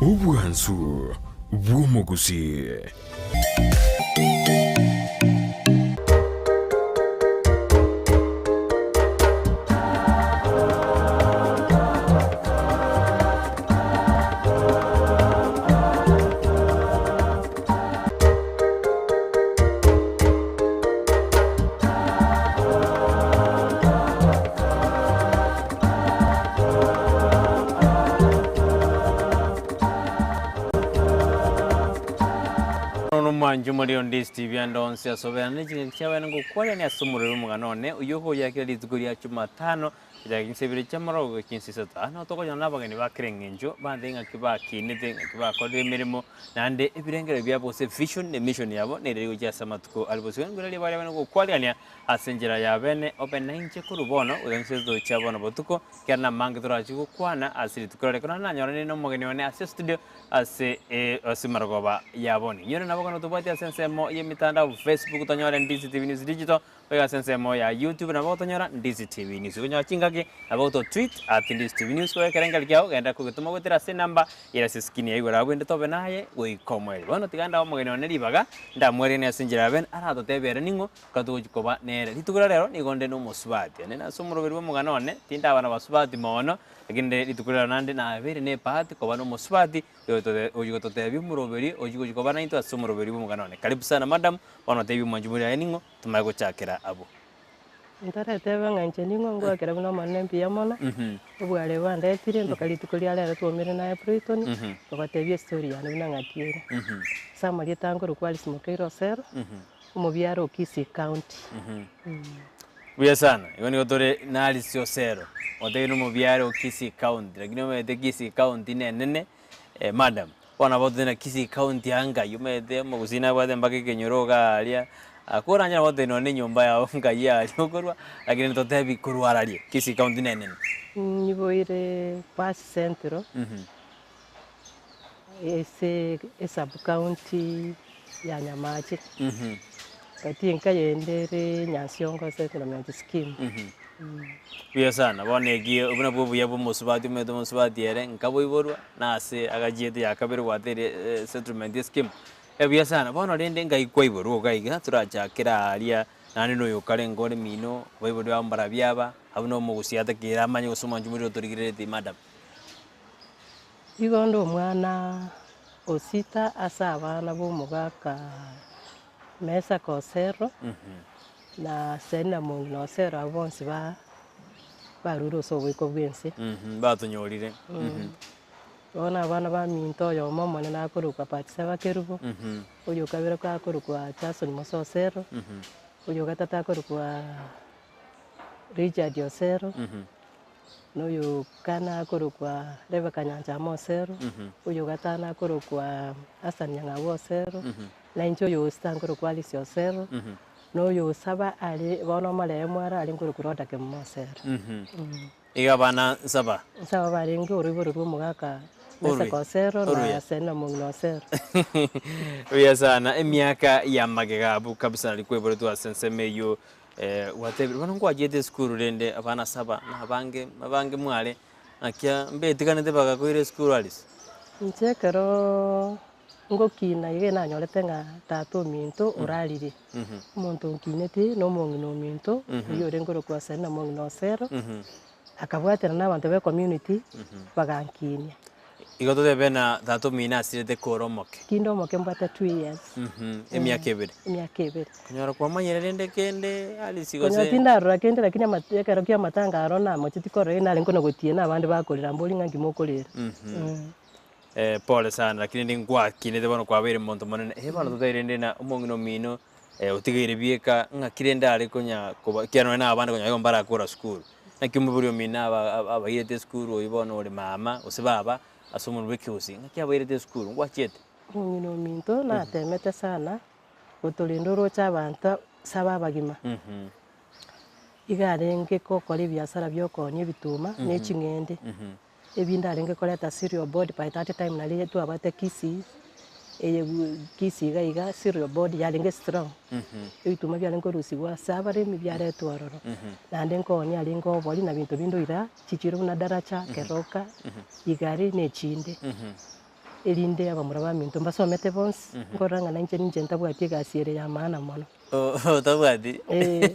Obwansu bw'omogusii. Bono omwancho more onde Steve ande onsi ase obeene ne chingaki chiabene ngokwarania ase omorero omogano one oyio okoyakera rituko ria Jumatano gochaka chinsa ibere chi'amorogo goika chinsa isato. Aa nabo tokonyora na abageni ba kera eng'encho bande ng'aki bakinete, ng'aki bakorire emeremo, naende ebirengererio biabo gose vision ne mission yabo nere gochia ase amatuko aria bosio. Nigo riria baria bane gokwarania ase enchera ya bene obe nainche korwa bono goika chinsa isato chia bono botuko, ekiagera namange torachie gokwana ase rituko riria. Ekero nanyoranire na omogeni one ase estudio ase ase marogoba ya bono. Inyore nabo ekero tobwate ase ensemo y'emitandao Facebook tonyore Ndizi TV News Digital, Goika ase ensemo ya YouTube nabo gotonyora Ndizi TV News. Okonyora chingaki nabo goto tweet at Ndizi TV News goika ekerengerio kiao genda kogetoma goetera ase enamba ere ase eskrini ya igoro abwo ende tobe naye goika omoerio. Bono tiga ndae omogeni one ribaga ndamwerenie ase enchera ya bene aratotebie ere ning'o ekero togochia koba nere. Rituko ria rero nigo nde na omosubati one nase omoroberi bw'omogano one tindaba na basubati mono lakini rende rituko ria rero naende nabeire na ebahati koba na omosubati oyogochia gototebia omoroberi ochia gochia koba naintwe ase omoroberi bw'omogano one. Karibu sana madam, bono tebia omwanchi bori aye ning'o Tomanye gochakera abwo. Ntaretebe ng'a inche ning'o ngoakera buna Omonene mbuya mono, obware bwandetire mpaka rituko ria rero twaumire naye Brighton, togatebia estory yane buna ng'aki ere. Ase amarieta nkorokwa Alice Mokeira Osero, omobiare o Kisii County. Buya sana, igo nigo tore na Alice Osero, otebi na omobiare o Kisii County, lakini omanyete Kisii County nenene, madam. Bono nabo totebe ng'a Kisii County aa ngai, omanyete omogusii nabwate mpaka ekenyoro iga aria, koranyore nabo otebe nonye na enyomba yago ngai aria okorwa, lakini totebi korwa araria, Kisii County nenene. Nyiboire Pasi Central, ase esub county ya Nyamache, but enka yende ere Nyansiongo settlement scheme. Buya sana, bono eki obwo nabwo obuya bwa omosubati omanyete omosubati ere nkaboiborwa, na ase agachiete ya kabere gwateire settlement scheme, ebuya sana. Bono rende ngai kwaiborwa iga iga torachakere aaria naende na oyo kare nkore mino, abaibori bao mbarabwo aba, abwo na omogusia atakeire amanye gose omwanchi morire otorigereretie madam. Igo onde omwana o sita ase abana ba omogaka Mesaka Osero, na Selina Mong'ina Osero abwo bonsi ba barure ase oboiko bw'ense. Batonyorire. Bono abana baminto oyomo omonene akorokwa Batiseba Kerubo, oyo okabere akorokwa Jason Musa Osero, oyo ogatato akorokwa Richard Osero, na oyo kane akorokwa Rebecca Nyanchama Osero, oyo gatano akorokwa Hassan Nyang'au Osero, na inche oyo osita nkorokwa Alice Osero, na oyo osaba are bono omoremu are arenge korokwa Rhoda Kemuma Osero. Iga abana nsaba. Nsaba barenge oroiboro rwa omogaka Mesaka Osero na Selina Mong'ina Osero. Buya sana, emiaka ya magega abwo kabisa nari kwaiboretwe ase ensemo eyio gwatebire bono nkwachiete esukuru rende abana saba na abange abange mware naki mbetiganete bagakoira esukuru Alice? Inche ekeroo Ngokina iga nanyorete ng'a tata ominto orarire, omonto onkineti na omong'ina ominto, oyio orenge korokwa Selina omong'ina Osero, akabwaterana na abanto ba ecommunity, bagankinia. Igo totebe na tata omino asirete kore omoke? Kinde omoke mbwate two years. Emiaka ebere. Emiaka ebere. Konyora kwamanyire rende kende Alice gose? Konyora tindarora kende lakini ama ekero kia amatanga aro namocheti korora narenge kona gotiena abande bakorera mbori ng'a nki mokorera. Pole sana lakini rende ngwakinete bono kwabeire monto monene, eh bono totaire rende na omong'ina omino otigaire bieka ng'aki rende are konya koba ekiagera nonye na abande konya igo mbarakora sukuru. Naki omobori omino aba abairete esukuru oywo bono ore mama gose baba ase omonwe bwa ekegusii, ng'aki abairete esukuru ngwachiete? Omong'ina ominto natemete sana gotorenda oroche abanto saba abagima. Iga arenge gokora ebiasara bia okoonia ebituma na eching'ende. Ebinde arenge koreta cereal board by that time nari twabwate Kisii, eye Kisii iga iga cereal board yarenge strong, ebituma biarenge korusigwa ase abaremi biaretwa ororo. Naende nkoonia arenge obori na binto binde oira chichiro buna Daraja, Keroka, Igari na echinde. Erinde abamura baminto mbasomete bonsi, nkorora ng'a nainche ninche ntabwati egasi ere ya maana mono. Otabwati? Eh,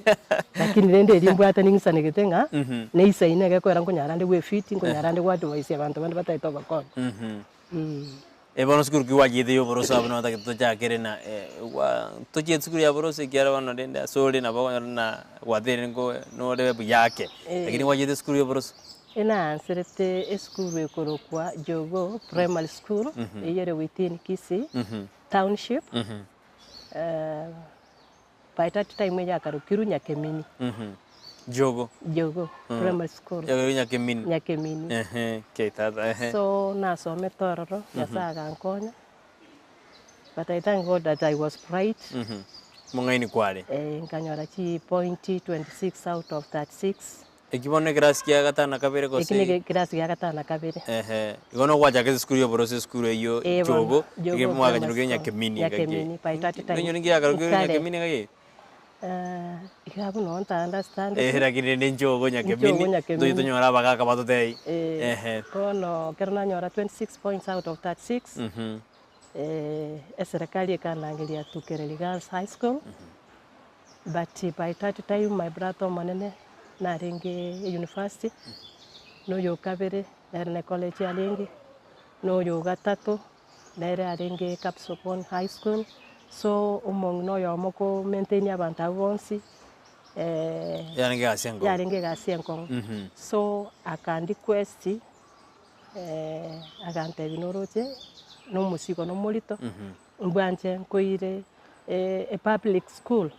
lakini rende eria mbwate ning'isanegete ng'a, neisaine egekoera nkonyara nde gwefit, nkonyara nde goadvise abanto bande batagete obokonyi. Eh bono sukuru ki gwachiete ya oboroso abwo nabo otagete tochakere na gwa tochiete sukuru ya oboroso ekiagera bono rende ase ore nabo okonyora na gwateire nko nore buya ake, lakini gwachiete sukuru ya oboroso. Enaanserete esukuru ekorokwa Jogoo Primary School, eyio ere within Kisii Township, by that time eyakarokirwe Nyakemini. Jogoo. Jogoo Primary School. Yakarokirwe Nyakemini. Nyakemini. Ehe, okay tata ehe. So nasomete ororo, Nyasaye agankonya, but I thank God that I was bright. Omong'aini kware. Nkanyora chipoint 26 out of 36. Eki bono ekerasi kia gatano na kabere gose? Eki ne ekerasi gia gatano na kabere. Ehe, igo nogwachaka esukuru ya oboroso esukuru eyio Eh bono, Jogo, Jogo eke Grammar mwagachorokire School, Nyakemini ngaki. Nyakemini, by that time. Nonyore nki yakarokire Nkare. Nyakemini ngaki? Iga abwo noo nta understand Eh, lakini rende Njogo Njogo Nyakemini, Nyakemini. ntoche tonyore abagaka batotebie. Eh, Ehe. bono ekero nanyora 26 points out of 36, eserekari ekanangeria to Kereri Girls High School, But by that time my brother omonene narenge university, na oyo okabere nere ne college arenge, na oyo ogatato nere arenge Kapsokon high school, so omong'ina oyomo ko maintain abanto abwo bonsi Yarenge egasi enkong'u. yarenge egasi enkong'u. So akandiquest agantebia noroche na omosigo nomorito. Mbwanche nkoire epublic school.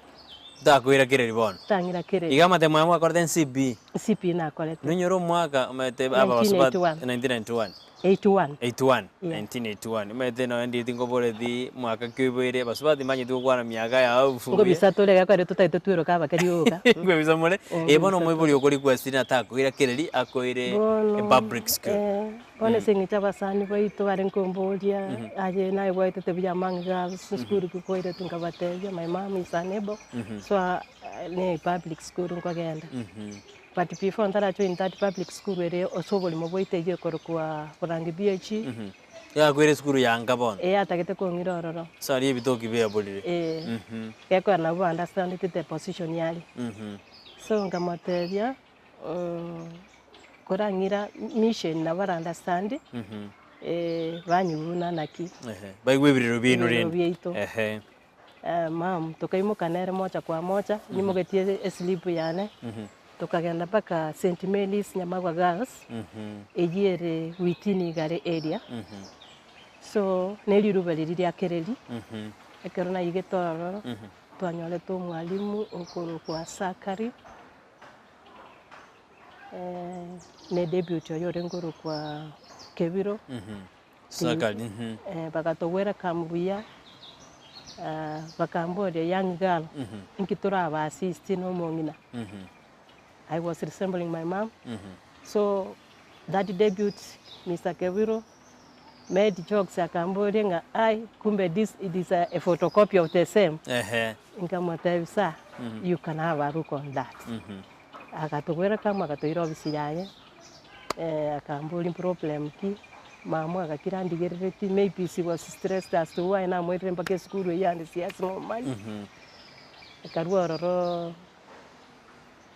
Ntakoira kereri bono. Tang'ira kereri. Iga amatemo aya mwakorete NCB. NCB nakorete. Nonyore omwaka omanyete aba basubati 1981. 1991. 81. 81, Yeah. 1981. Omanyete nonya ndiri tinkoboreti mwaka ki oiboire, basubati mbanyeti gokwana miaka yao buya. Nkobisa tore iga kweri totagete tweroke abake rioka. Nkwebisa more. Eh bono omoibori oko request natakoira kereri akoire Bono epublic school. eh, Bono ase eng'encho abasani baito bare nkomboria, aye naye gwaetete buya among girls, esukuru ki kwairete nkabatebia my mum is unable, so ne public school nkogenda. But before ntara join that public school ere ase oborimo bwaito eywo ekorokwa Borangi BHE, Yakoire esukuru ya nka bono. eyatagete kong'ira ororo. Ase aria ebitoki biaborire. Eh, gekogera nabwo ba understandete the position yare. So nkamotebia. Korang'ira mission nabo bara understand, banyigwe naki. Ehe, baigwe ebirero biaino Ebirero rende. biaito. Ehe. Mum tokaimoka nere mocha kwa mocha, nyimogetie eslip yane, tokagenda mpaka St Mary's Nyamagwa Girls, eyio ere within Igare area, so na eriruba riria ria Kereri, ekero naigete ororo, twanyorete omwalimu okorokwa Zachary. Ne deputy oyo orenge orokwa Kebiro, Sakari, mhm. bagatogwera come buya, bakamboria young girl, inki toraba assist na omong'ina. I was resembling my mum, so that deputy Mister Kebiro made jokes akamboria ng'a ai kumbe this it is a photocopy of the same. Ehe. Nkamotebia sir, you can have a look on that. Agatogwera kamo agatoira ofisi yaye, akamboria problem ki, mama agakira andigereretie maybe she was stressed as to why namoirire mpaka esukuru eyio and she has no money. Akarwa ororo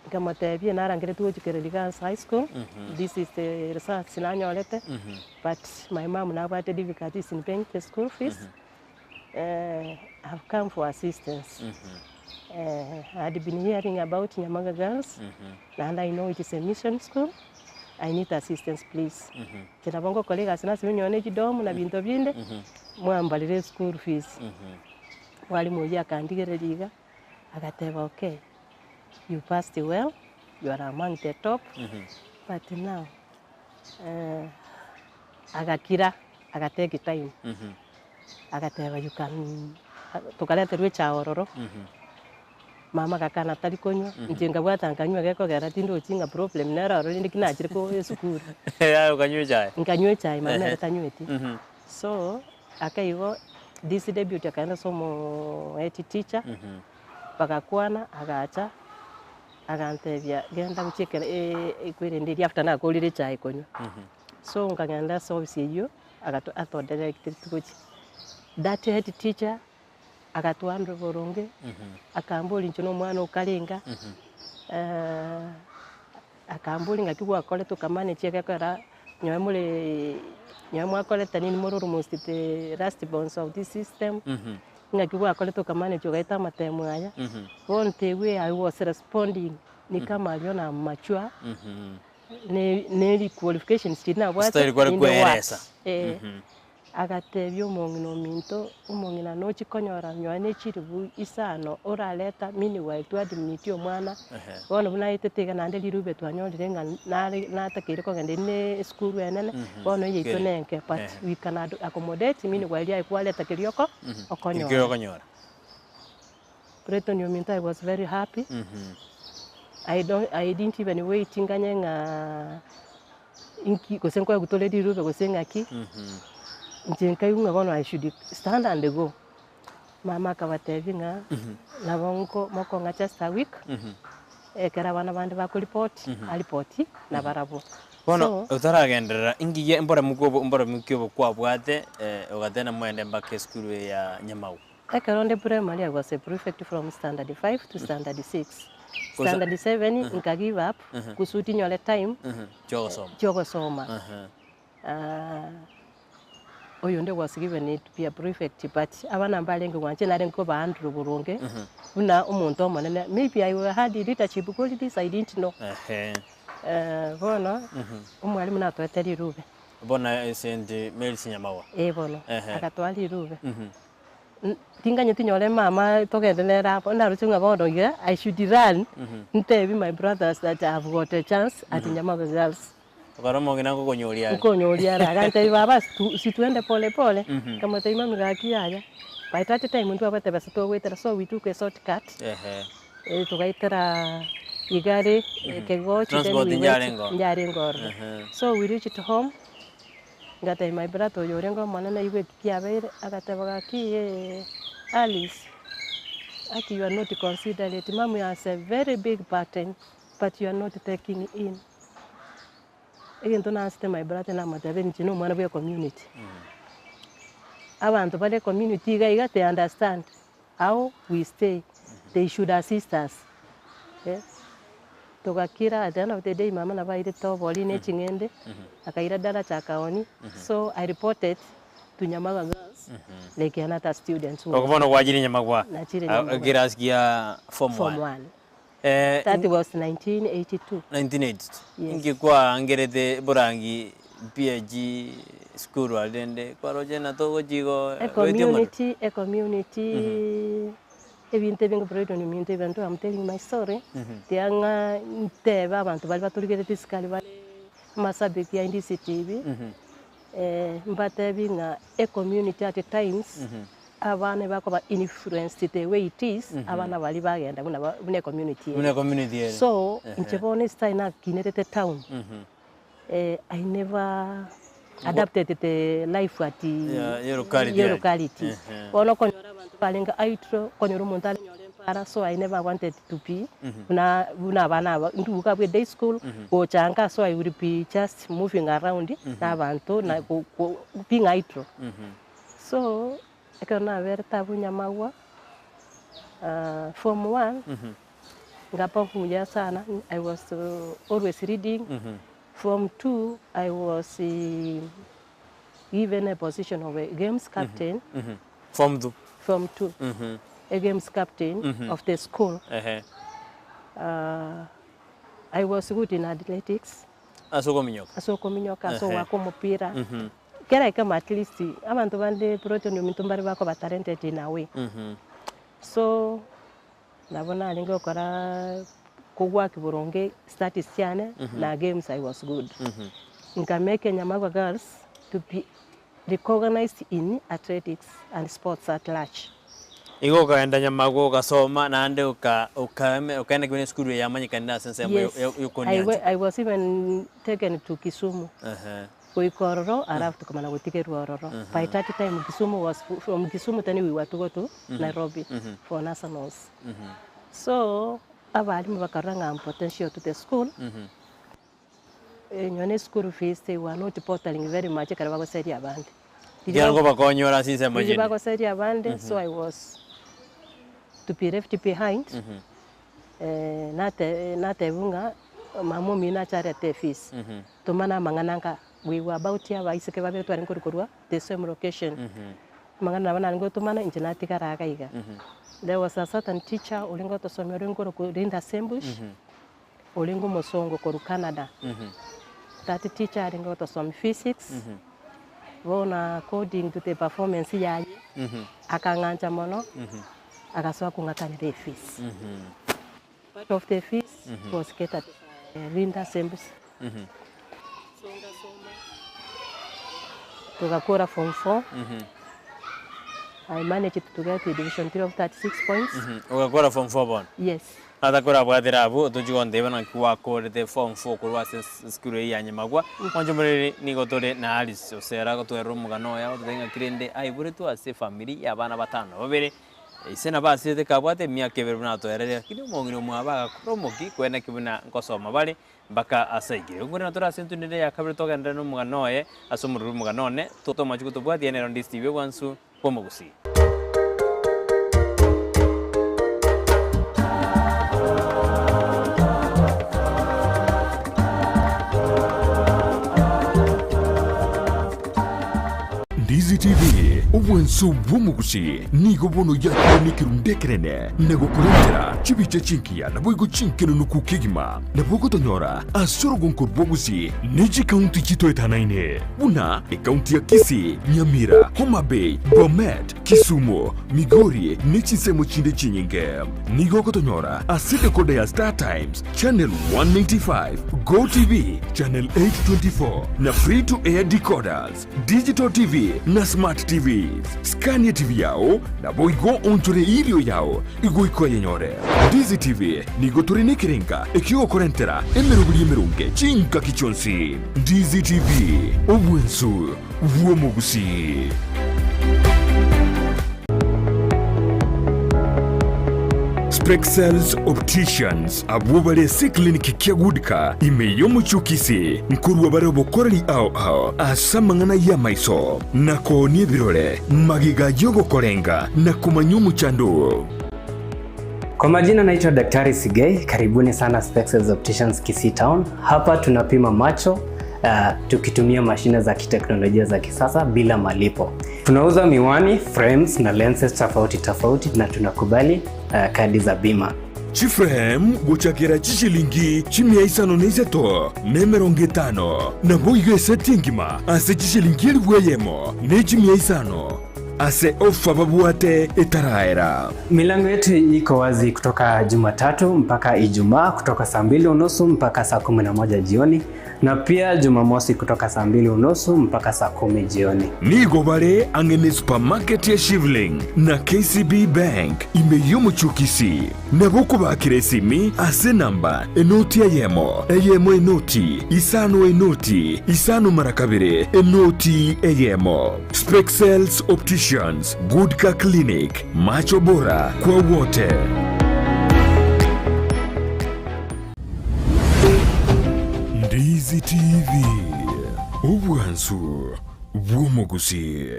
nkamotebia narangeretie gochia Kereri Girls High School, this is the results nanyorete, but my mum nabwate difficulties in paying the school fees, I've come for assistance. I had been hearing about Nyamaga Girls, naende I know it is a mission school, I need assistance please. Inche nabo ngokora egasi nase nyore ne chidomu na binto binde, mwambarere eschool fees. Mwalimu oyio akandigereria iga, agateba okay, you passed well, you are among the top, but now agakira, agatake time, agateba you can, tokareterwa echae ororo, mama agakana tari konywa, inche nkabwata nkanywa gekogera tindochi ng'a problem nere ororo rende ki nachire ko esukuru. Aye okanywa echae? Nkanywa echae mama Ehe. ere tanyweti. So, ake igo, this deputy akaenda ase omo head teacher, bagakwana agacha, agantebia genda gochia ekero ekwerende eria after nakorire echae konywa. So nkagenda ase ofisi eywo. Agato atodirect gochia. That head teacher agatwandora boronge, akamboria inche na omwana okarenga, akamboria ng'aki gwakorete okamanage egekora nonye more nonye mwakorete nini more almost the last borns of this system, ng'aki gwakorete okamanage ogaeta amatemo aya, bono the way I was responding ni kama aliona I'm mature. Ne neri qualifications chiria nabwate Style kware in the works. koeresa. Eh, agatebia omong'ina ominto, omong'ina nochi konyora nonye ne chilifu isano orareta meanwhile twadimitie omwana, Ehe. bono buna aetete iga naende rirube twanyorire ng'a nare natakeire kogenda eri ne esukuru enene, bono eye yaito Kere. ne enke but Ehe. we can ad accommodate meanwhile riaye kwareta keria oko Keri okonyora. okonyora. Brighton ominto I was very happy, I don't I didn't even wait nganye ng'a inki gose nkoegwa tore rirube gose ng'aki, inche nkaigwa ng'a bono I should stand and go. Mama akabatebia ng'a nabo nko mokong'a just a week, ekero abana bande bakoripot, aripoti nabarabwo. Bono So, otaragenderera, inki mboremu ki obo mboremu ki obo kwabwate ogateba mwende mpaka esukuru eye ya Nyamau? Ekero nde primary I was a prefect from standard 5 to standard 6. Gosa- Standard 7 nka give up kusudi nyore time Chiogosoma. chiogosoma. Aha. Ah, oyonde was given it to be a prefect but abana mbarenge gwancha narenge kobahandle boronge buna omonto omonene maybe I had leadership qualities I didn't know. Ehe. Bono omwalimu natoete rirube. Bono St. Mary's Nyamagwa. Eh bono, Ehe. agatoa rirube. Tinganyeti nyore mama togende nere amo, naroche ng'a bono iga I should run, ntebi my brothers that I have got a chance at Nyamagwa Girls. Okare omong'ina nkokonyoria are. Nkonyoria are, agantebia baba si twende pole pole, nkamotebia mami gaki yaya, by that time ntwabwate besa togoetera so we took a short cut, Ehe. togaetera igare, Kegochi then Transport we went, njarenge ororo. njarenge ororo. Ehe. So we reached home. Ngatebia my brother oyo orenge omonene aigwe eki kiabeire, agateba gaki eeh Alice, aki you are not considerate, mum has a very big burden but you are not taking in. Egento naasete my brother namotebia inche na omwana bwa ecommunity, abanto bare ecommunity iga iga they understand how we stay, they should assist us eh. Togakira at the end of the day mama nabo airete obori ne ching'ende, akaira daraja akaoni, so I reported to Nyamagwa Girls like another student who Oko bono gwachire Nyamagwa Nachire Nyamagwa. ekerasi kia form form one. one. Eh, That was 1982. 1982 Yes. inki kwaangerete borangi PAG school aria rende kwaroche na togochia igo A goetia omorero? community, a community Ebinto ebinge Brighton ominto ebinto am telling my story, tiga ng'a ntebe abanto baria batorigereti isiko aria bare amasabiki a DCTV, mbatebi ng'a ecommunity at times, abana ebakoba influenced the way it is, abana baria bagenda buna ba buna ecommunity Buna ere. ecommunity ere. So, inche bono esitari nakinerete town, I never adapted the life at Ya- ya locality ya aria. locality. Ehe. Bono okonyora abanto barenge idle, okonyora omonto arenyore empara, so I never wanted to be buna buna abana aba, nduga abwo day school, gocha nka so I will be just moving around na abanto na go go being idle. So, ekero naberete abwo Nyamagwa, form one, Ngapa buya sana, I was always reading, form two I was given a position of a games captain. Form two. Form two, a games captain of the school. Ehe. I was good in athletics. Ase okominyoka. Ase okominyoka, ase ogoaka omopira. Kera ekemo at least abanto bande Proton ominto mbare bakoba talented in a way. So. Nabo narenge gokora kogwaki boronge studies chiane na games I was good. Nkamake Nyamagwa Girls to be recognized in athletics and sports at large. Igo okaenda Nyamagwa ogasoma naende oka okaeme okaenda kebe esukuru eye yamanyekanire ase ensemo Yes, yo- I yokoniancha. I was even taken to Kisumu. Ehe. Goika ororo alafu tokamana gotigerwa ororo. By that time Kisumu was from Kisumu then we were to go to Nairobi for nationals. So abalimu bakarora ng'a am potential to the school. Nonye na eschool fees they were not bothering very much ekero bagoseria abande. Riria Ekiagera nkobakonyora ase ensemo riria chinde. bagoseria abande, so I was to be left behind, nate natebiwa ng'a mama omino ache arete efees, tomane amang'ana nka we were about abaiseke babere twarenge korwa korwa the same location, amang'ana nabo narenge gotomana inche natigara iga iga. There was a certain teacher orenge gotosomia orenge korokwa Linda Sembush, orenge omosongo korwa Canada. That teacher arenge gotosomia physics, bono according to the performance yaye, akang'ancha mono, agasoa kong'akanera efees. Part of the fees was catered by Linda Sembusi. So ngasoma, togakora form four, I managed to get a division three of 36 points. Ogakora form four bono? Yes. Natakorabwatera abwo, tochie gontebia naki gwakorete form four korwa ase esukuru eyio ya Nyamagwa. Mwanche omoreri, nigo tore na Alice Osera agotwerera omogano oye agototebia ng'aki rende aiboretwe ase efamiri ya abana batano na babere, ise nabo asirete kabwate emiaka ebere buna atoereire, lakini omong'ina omwabo agakora omoki kwene ki buna nkosoma bare mpaka ase aikire. Nkorende tore ase entunire ya kabere togenderere nomogano oye ase omorero bw'omogano one, totomachi gotobwatia nero Ndisi TV obwansu bw'omogusii. Ndizi TV, obwansu bw'omogusii nigo bono yakire nekerundu ekenene na gokorentera chibicha chingiya naboigo chinkenunuku kegima. Nabo ogotonyora ase orogonko rw'ogusii ne chikaunti chitoetanaine buna ekaunti ya Kisii, Nyamira, Homa Bay, Bomet, Kisumu, Migori ne chinsemo chinde chinyinge. Nigo ogotonyora ase decoder ya Star Times, Channel 195, Go TV, Channel 824 na Free to Air decoders, Digital TV na Smart TVs. Scania TV yao naboigo onchore erio yao igoika oyenyore. Ndizi TV nigo tore nekerenga ekiogokorentera emeroberi emeronge chingaki chionsi. Ndizi TV, obwensu bw'omogusii. Spexels Opticians abwo bare ase eclinic kia Goodcar ime y'omochie o Kisii nkorua bare obokoreri ao ao ase amang'ana y'amaiso na koonia ebirore magega y'ogokorenga na komanya omochando oo. Kwa majina naitwa Daktari Sigei, karibuni sana Spexels Opticians Kisii Town. Hapa tunapima macho tukitumia mashine za kiteknolojia za kisasa bila malipo. Tunauza miwani, frames na lenses tofauti tofauti na tunakubali kadi za bima. Chiframe gochakera chishilingi chimia isano na isato, na emerongo etano, naboigo eseti engima ase chishilingi elifu eyemo, ne chimia isano, ase ofa babwate etaraera. Milango yetu iko wazi kutoka Jumatatu mpaka Ijumaa kutoka saa mbili unusu mpaka saa 11 jioni na pia Jumamosi kutoka saa mbili unusu mpaka saa 10 jioni. Nigo bare ang'e ne supermarket ya Shivling na KCB Bank ime y'omochie o Kisii. Nabo okobakera esimi ase enamba enoti eyemo, eyemo enoti, isano enoti, isano mara kabere, enoti eyemo. Spexels Opticians, Goodcar Clinic, macho bora kwa wote. Ndizi TV, obwansu bw'omogusii.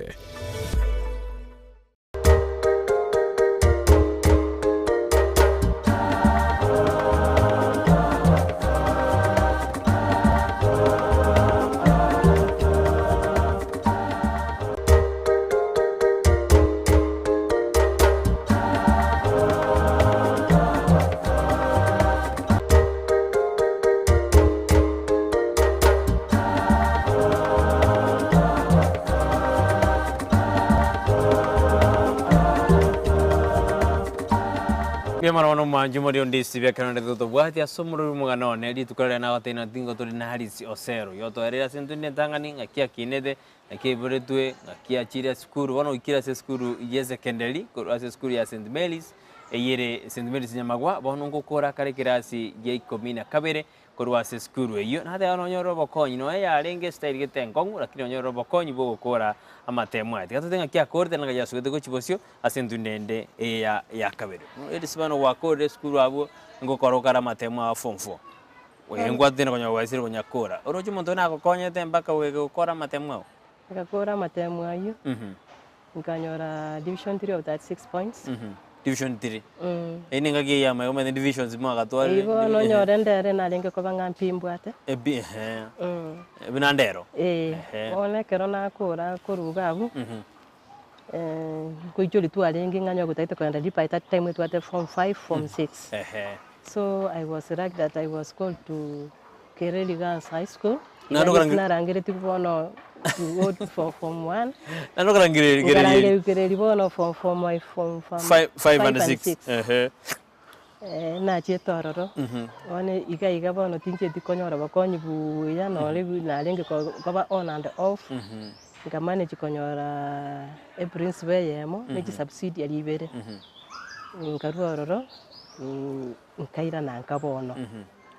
Mbuya mono bono omwanchi omori onde ase ekero rende totobwati ase omorweri omogano one rituko riria nagotebia ng'a tingo tore na Alice Osero oyo otoereire ase intwe entang'ani ng'aki akinete Naki aiboretwe, ng'aki achiire esukuru, bono oikire ase esukuru y'esekenderi, korwa ase esukuru ya St. Mary's, eyio ere St. Mary's Nyamagwa, bono ngokora akare ekerasi gia ikomi na kabere korwa ase esukuru eyio. Nateba nonyore obokonyi, nonya yarenge estyle gete enkong'u, lakini onyore obokonyi bwa ogokora amatemo aya. Tiga tote ng'aki akorete nang'aki asugete gochia bosio ase entunda ende eye ya ya kabere. Bono erisi bono gwakorire esukuru abwo, ngokora okare amatemo aa form four. Oye nkwatete na konya gwaisire konya kora. Oroche omonto oyo nagokonyete mpaka goika gokora amatemu ao? Ngakora amatemu ayio, nkanyora division three of 36 points. Division three. Eyio na engaki eyio yamaye omanyete divisions mwagatwarire. Eyio bono onyore ndere narenge koba ng'a mpimbwate. Ebi ehe. Buna ndero. Eeh, bono ekero nakora korwa iga abwo, nkoichoria twarenge ng'a onye gotagete kogenda deep by that time etwate form five, form six. So I was lucky that I was called to Kereri Girls High School, Naende okarange- narangeretigwe bono to go for form one. Naende okarangereria kereri. Nkarangerigwa kereri bono for form my form form Five, five and and six. six. Ehe. Nachiete ororo, bono iga iga bono tinchieti konyora obokonyi buya nore narenge koba on and off, nka manage konyora eprinciple eyemo ne chisubsidiary ibere, nkarwa ororo nkairana nka bono.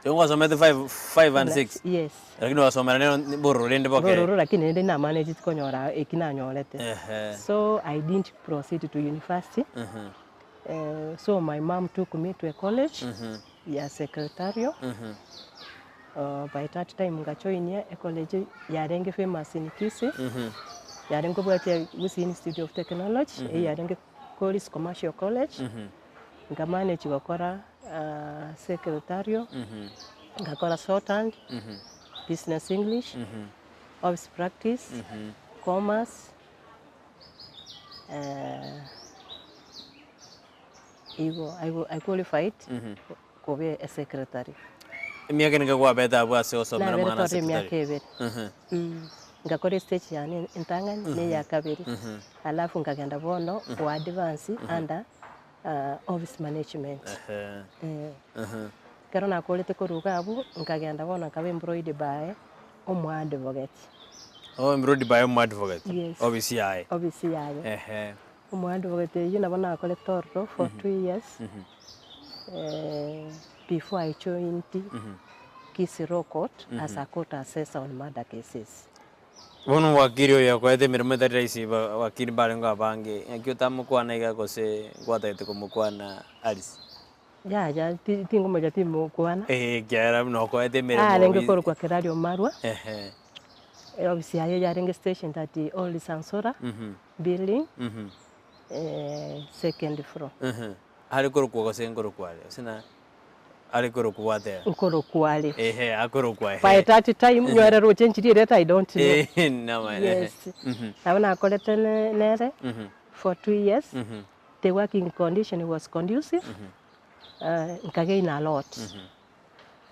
Igo gwasomete five, five and six? Yes. Lakini ogasomera nero bororo rende boke. Bororo lakini rende namanageti konyora eki nanyorete. Ehe. So I didn't proceed to university. So my mum took me to a college ya secretarial, by that time ngajoinia ecollege yarenge famous in Kisii, yarenge kobwatia Gusii Institute of Technology, eyio yarenge Koris Commercial College, nkamanage gokora secretarial, ngakora shorthand, business English, office practice, commerce. Igo I qualified koba esecretary. Emiaka nigo kwabete abwo ase gosomera Nabere omwana tore emiaka secretary? ebere. Ngakora estage yane entang'ani na eya kabere, alafu nkagenda bono go advance under office management. Ekero nakorete korwa iga abwo, nkagenda bono nkaba employed by omoadvocate. Oh, employed by omoadvocate? Yes. Ofisi yaye? Ofisi yaye. Ehe. Omoadvocate oyio nabo nakorete ororo for 2 years, before I joined Kisii Law Court as a court assessor on murder cases. Bono omowakiri oyo okoete emeremo etari rahisi ba wakiri mbarenge abange, ng'aki otamokwana iga gose gwatagete komokwana Alice? Yaya ti- tingomocha timokwana. Eeh ekiagera buna okoete emeremo Arenge obi- korokwa Kerario Marwa, Ehe. ofisi yaye yarenge stationed at Old Sansora building, second floor. Are korokwa gose nkorokwa are gose na are korokwa gwateba? Nkorokwa are. Ehe akorokwa ehe. By that time nyore roche nchiria erieta I don't know. Eeh namaene ehe. Yes. Nabo nakorete ne- nere for 2 years, the working condition was conducive, nkagain a lot.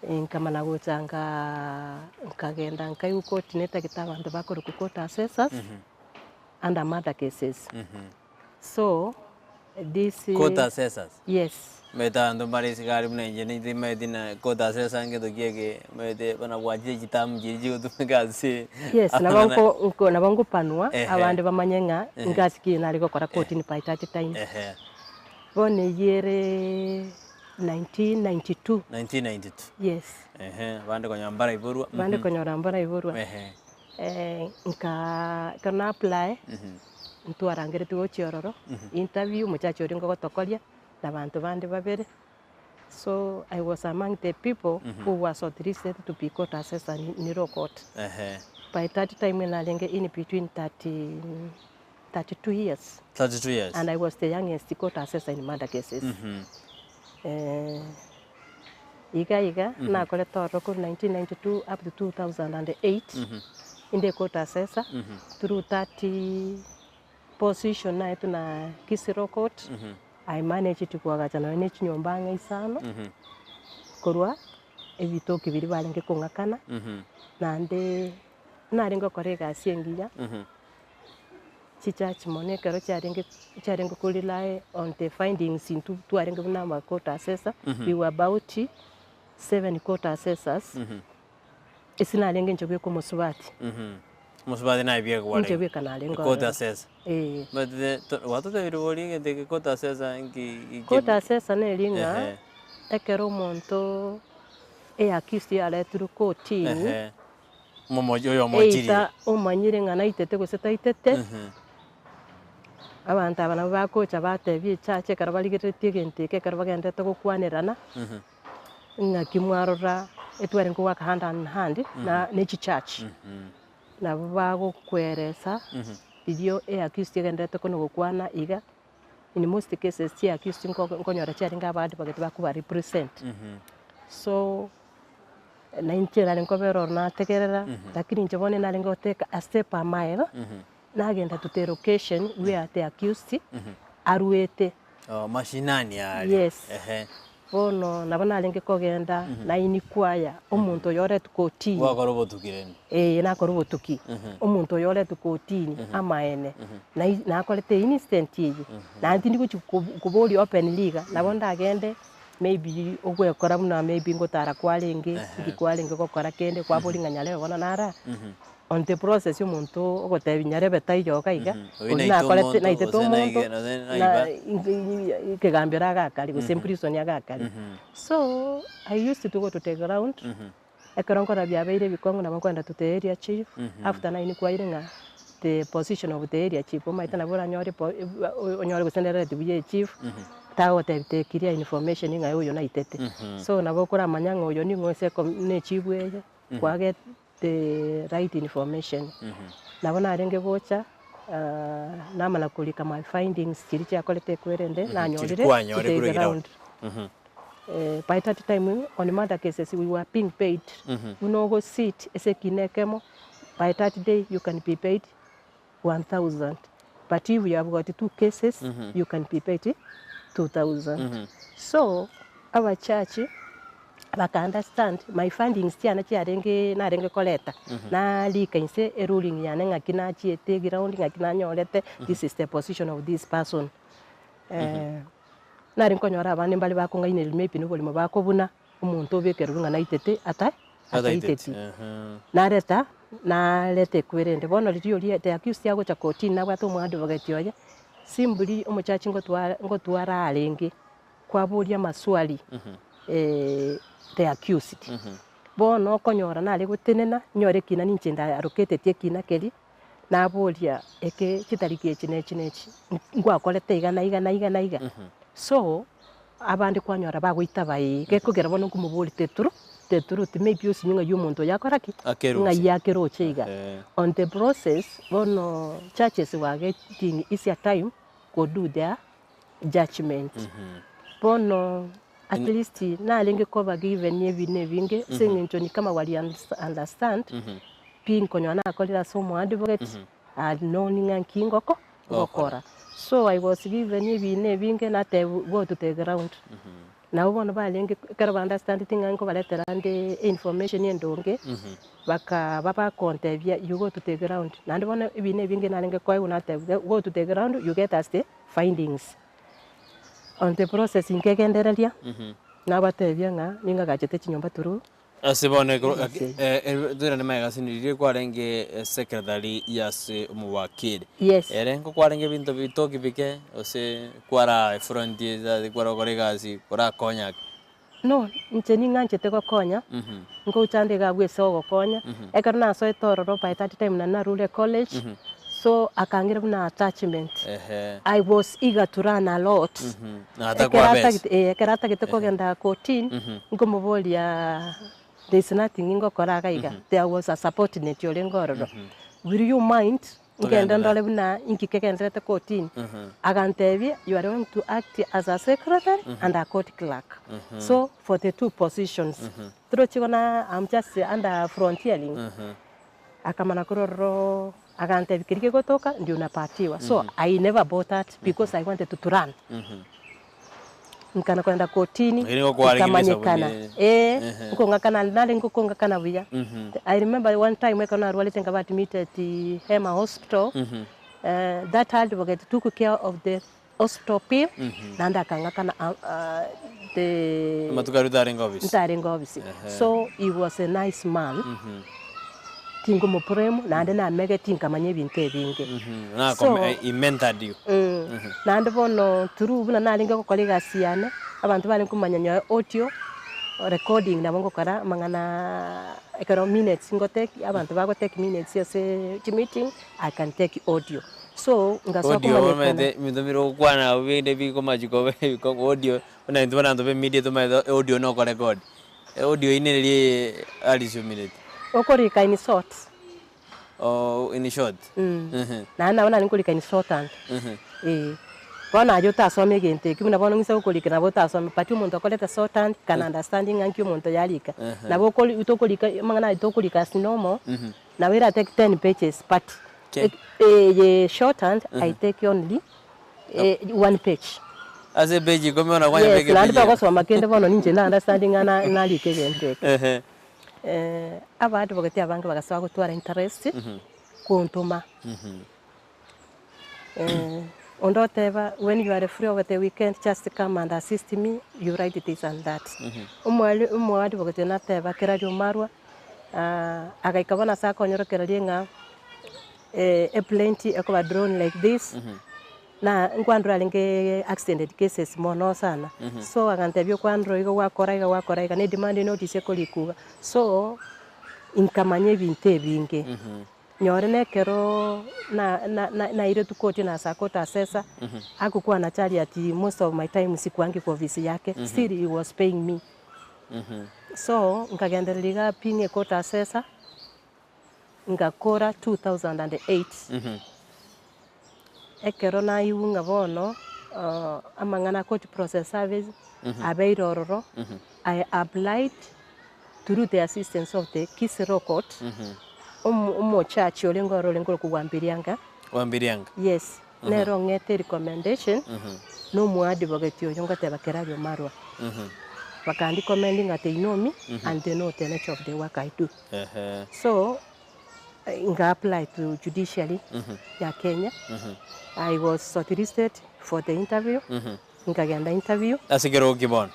Nkamana gocha nkaa nkagenda nkaigwa koti netagete abanto bakorokwa court assessors under murder cases. So this Court assessors? Yes. Omanyete abanto mbare isiko aria buna inche timanyeti na court assessor ngento ki eke, omanyete buna bwachire chitamu chiria chigotumeka ase Yes, nabo amang'ana. nko nko nabo nkopanwa Ehe. abande bamanye ng'a ngasi ki nare gokora kotini by that time. Ehe. Bono eyio ere 1992. 1992. Yes. Ehe, abande konyora mbaraiborwa. Abande konyora mbaraiborwa. Ehe. Nkaa ekero na apply, ntwarangeretigwe gochia ororo, interview, omochache oria ngogotokoria, na abanto bande babere, so I was among the people who were shortlisted to be court assessor in law court. Ehe. By that time narenge in between 30, 32 years. 32 years. And I was the youngest court assessor in murder cases. Iga iga nakorete ororo korwa 1992 up to 2008 inde court assessor through that position naetwe na Kisii Law Court I managed koagacha nonye na echinyomba ang'e isano korwa ebitoki biria barenge kong'akana naende narenge gokora egasi engiya chichurch mono ekero chiarenge chiarenge ko rely on the findings intwe twarenge buna ama court assessor we were about seven court assessors ase narenge inche bweka omosubati. Omosubati naye bieka Inche kwarenge? bweka narenge Court ororo. assessor. Eh. But the gwatotebirie boria egento eke court assessor nki Court assessor neri ng'a Ehe. ekero omonto eaccused yaretirwe kotini, Ehe. Omomochi oyo omochirie. Either omanyire ng'a naitete gose taitete, abanto aba nabo bagocha batebia echache ekero barigereretie egento eke ekero bagenderete gokwanerana, ng'aki mwarora. Etwarenge goaka hand and hand na ne chichurch. Nabo bagokweresa riria eaccused egendererete kona gokwana iga, in most cases chiaccused nko nkonyora chiarenge aba advocate bakoba represent. So, na inche nare nkobera ororo nategerera, lakini inche bono narenge gotake a step a mile, nagenda to the location where the accused arwete. Oh, mashinani aria. Yes. Ehe. Bono nabo narenge kogenda na inquire omonto oyo oretwe kotini. Gwakora obotuki rende. Ee, nakora obotuki. Omonto oyo oretwe kotini amaene, nai nakorete incident eye, naende tindi gochi kob- koboria openly iga, nabo ndagende maybe ogwekora buna maybe ngotara kwarenge, nki kwarenge gokora kende, kwaboria ng'a nyarebe bono nara. On the process omonto ogotebi nyarebe taiyo iga iga, Oyio oria naite nakorete omonto, naitete gose omonto, naige- gose na naiba. ekegambero agakari gose emprison agakari. So, I used to go to the ground, ekero nkorora biabeire ebikong'u nabo nkoenda to the area chief, after nainquire ng'a the position of the area chief, omanyete nabo oranyore po onyore gose nereti buya echief, tagogotebi the clear information ng'a oyo naitete. So nabo okoramanya ng'a oyo ning'o ase eko ne echief eye, kwagete. the right information. Nabo narenge gocha namana korika my findings chiria chiakorete ekwerende nanyorire Chiria kwanyore to the korwa ground. ground. By that time on murder cases we were being paid buna ogo sit ase ekina ekemo by that day you can be paid 1000 but if you have got two cases you can be paid 2000. So abachachi baka understand my findings chiane chiarenge narenge koreta narika inse eruling yane ng'aki nachiete eground ng'aki nanyorete this is the position of this person. Nare nkonyora abande mbare bakong'ainereria maybe na oborimo bakobuna. Omonto obekererwe ng'a naitete ata ataiteti. Nareta nareta ekwerende. Bono riria oria the accused agocha kotini nabwate omoadvocate oye, simply omojaji ngotwara ngotwara arenge kwaboria amaswali the accused. Bono okonyora nare gotenena, nyore ekina ninche ndaroketeti ekina keria, naboria eke chitariki echi na echi na echi, ngwakorete iga na iga na iga na iga. So, abande kwanyora bagoitaba ee, gekogera bono nkomoboria the tru the truth maybe osinye ng'ai omonto oyo akora ki? Akeroche. Ng'ai akeroche iga. Eeh. On the process, bono judges were getting easier time go do their judgement. Bono at least narenge koba given ebinto ebinge ase eng'encho ni kama wali understand pi nkonyora nakorire ase omoadvocate I had known ng'a nki ngoko ngokora. So I was given ebinto ebinge natebiwa go to the ground. Nabo bono barenge ekero ba understandeti ng'a nkobaretera nde information endonge, bakaba bakontebia you go to the ground. Naende bono ebinto ebinge narenge koegwa natebiwa go to the ground you get us the findings. On the process nkegendereria, nabatebia ng'a ning'agachete chinyomba through. Ase bono ekero toirane magega ase riria kwarenge secretary ase omowakili. Yes. Ere nkokwarenge ebinto bitoki bike gose kwara efront kwara gokora egasi korakonya ake? No, inche ning'anchete gokonya, ngocha nde iga abwo ase ogokonya, ekero nasoete ororo by that time nari narure college, so akang'ira buna attachment. Ehe. I was eager to learn a lot. Na Ekero atakoa besa. atagete eh, ekero atagete kogenda kotini, nkomoboria there is nothing ngokora iga iga, there was a subordinate orenge ororo, will you mind ngende ndore buna inki kegendererete kotini, agantebia you are going to act as a secretary and a court clerk, so for the two positions, torochi igo na am just under frontiering, akamana korwa ororo agantebia keria kegotoka ndio unapatiwa, so I never bothered because I wanted to learn. Nkana kogenda kotini, Lakini nigo kwarenge nkamanyekana, ebisaku bie- eh, Ehe. nkong'akana nare nkokong'akana buya. I remember one time ekero narwarete nkaba admitted Hema Hospital, that advocate took care of the hospital bill, naende akang'akana the Amatuko aria otarenge ofisi. ntarenge ofisi. So he was a nice man, tingomoblame naende namegeti nkamanya ebinto ebinge. Nako he mentored you. Naende bono through buna narenge gokora egasi yane, abanto barenge komanya nyowe audio recording nabo ngokora amang'ana ekero minutes ngotake, abanto bagotake minutes ase chimeeting, I can take audio. So ngasoa Audio komanyekana. omanyete ebinto bire gokwana abwo binde bikomachia koba ebikong'u audio, buna intwe abanto ba emedia tomanyete audio nokorecord. Audio eyio nere Alice omireti. Okorika in short. Oh, in short. Naende nabo nare nkorika in shorthand. Eh. Bono aye otasoma egento ekio buna bono ng'ise gokorika nabo otasome but omonto okorete shorthand can understand ng'a nki omonto oyo arika. Nabo okori tokorika amang'ana aya tokorika as normal, nabo era take ten pages but eye shorthand I take only one page. Ase epage ikomi bono kwanyabeka Yes, naende epage eyemo. togosoma kende bono ninche na understand ng'a na narika egento eke. Abaadvocate abange bagasoa gotwara interest kontoma. Onde oteba when you are free over the weekend just come and assist me you write this and that. Omwali omoadvocate nateba kera riomarwa agaika bono ase akonyorokereria ng'a eplaint ekoba drawn like this. Na nkwandora arenge accident cases mono sana, so agantebia okwandora iga gwakora iga gwakora iga, ne demand notice ekorikwa iga, so nkamanya ebinto ebinge. Nyore na ekeroo na- na- na- nairetwe koti na ase court assessor, agokwana chari ati most of my time sikuangi kwa ofisi yake, still he was paying me. So nkagendereria iga being a court assessor. Ngakora 2008, ekero naigwa ng'a bono amang'ana a court process service abeire ororo, I applied through the assistance of the Kisii Law Court, omo omojaji orenge ororo orenge korokwa Wambirianga, Wambirianga. yes, nere ong'ete recommendation, na omoadvocate oyo ngoteba Kerario Marwa, bakandicommend ng'a they know me and they know the nature of the work I do. So, nga apply to judiciary ya Kenya, I was shortlisted for the interview, nkagenda interview. Ase ekerogo ki bono?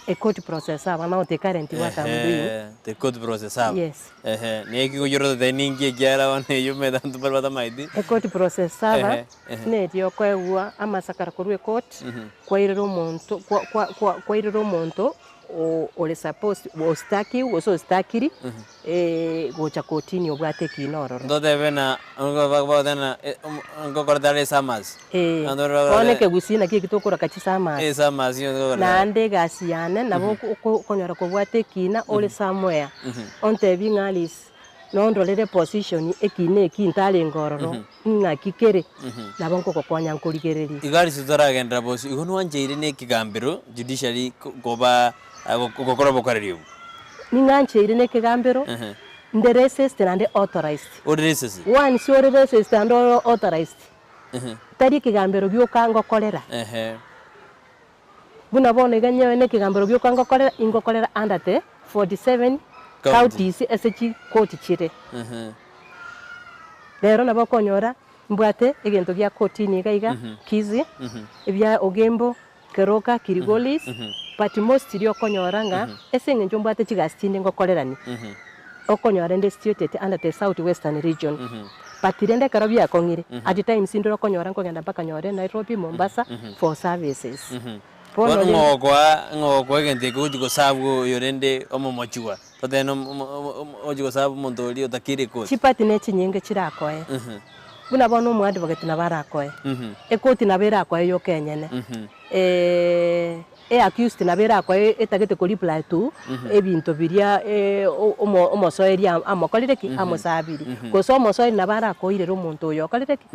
A court process aba now the current work I'm doing. Ehe, the court process aba. Yes. Ehe, neki goyorotete ninki ekiagera bono eyio omanyete abanto mbare batamaeti. A court process aba Ehe, ehe. neria okoegwa amasakara korwa ecourt, kwairera omonto kwa- kwa- kwa- kwairera omonto ore supposed ostakiwe gose ostakiri gocha kotini obwate ekiina ororo. Ntotebe na bagoteba ngokorete are esummers. Ee, bono ekegusii nakio eki tokoroka chisummers. Esummers nigo tokoreta. Naende egasi yane nabo okonyora kobwate ekiina ore somewhere, ontebie ng'a Alice nondorere position ekiina eki ntarenge ororo, ng'aki kere, nabo nkogokonya nkorigererie. Igo Alice totaragenderera bosio, igo nwancheire na ekegambero, judiciary, koba gokora obokoreri obwo? Ning'ancheire na ekegambero, nde racist naende authorized. Ore racist? Once ore racist naende ore authorized, tari ekegambero gioka ngokorera. Buna bono iga nyewe nekegambero gioka ngokorera, ingokorera under the 47 counties ase chikoti chire. Rero nabo okonyora mbwate egento gia kotini iga iga, Kisii, ebia Ogembo, Keroka, Kilgoris, but mostly okonyora ng'a ase eng'encho mbwate chigasi chinde ngokorerania, okonyora inde situated under the South Western region. But rende ekero biakong'ire, at times ndire okonyora nkogenda mpaka nyore Nairobi, Mombasa for services. Bono Bono rende. ng'o ogokoa ng'o ogokoa egento eke ogochia gosaabwa oyo rende omomochigwa, totebe na ogochia gosaaba omonto oria otakeire koti. Chipati ne chinyinge chirakoe, buna bono omoadvocate nabo arakoe, ekoti nabo erakoe yoka enyene, E accused nabo erakoe etagete ko reply to ebinto biria omosoeri amokorire ki? Amosabirie. Gose omosoeri nabo arakoirere omonto oyo okorire ki?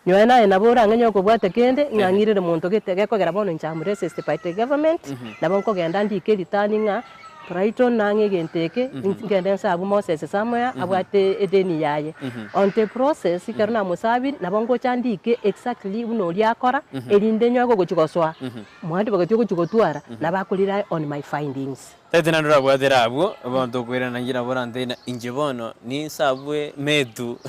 Nyowe naye nabo orang'enye okobwata kende ng'a ng'irere monto gete gekogera bono inche am racist by the government, nabo nkogenda ndike return ng'a Brighton nang'e egento eke, ngende nsabu Moses somewhere abwate edeni yaye. On the process ekero namosabirie, nabo ngocha ndike exactly buna oria akora, erinde nyoe gogochia gosoa, mwanto bagatia ogochia gotwara, nabo ako rely on my findings. Tari naende orabwatera abwo, bono tokoirana inche nabo orantebie ng'a inche bono ninsabwe metu,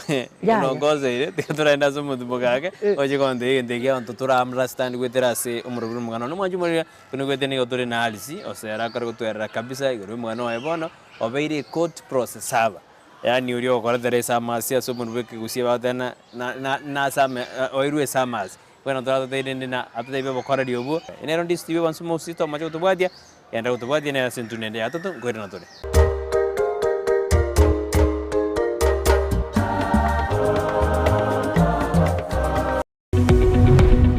Yaya. nongoseire, tiga toragende ase omotuboka ake, oche gontebia egento eke abanto tora understand goetera ase omorobio bwa omogano. Nomwanchi omoriri Buna igwete nigo tore na Alice, ose ere akore gotwerera kabisa igoro y'omwana oye bono, obeire ecourt process aba. Yaani oria ogokoretera esamasi ase omonwe bw'ekegusii bagoteba na na na nase ame oirwe esamasi. Bono toratotebie rende na atotebie obokoreri obwo. Nero ndisi tibwe bonsi mosi tomache gotobwatia, genda gotobwatia nere ase intwe nende yatoto nkoirana tore.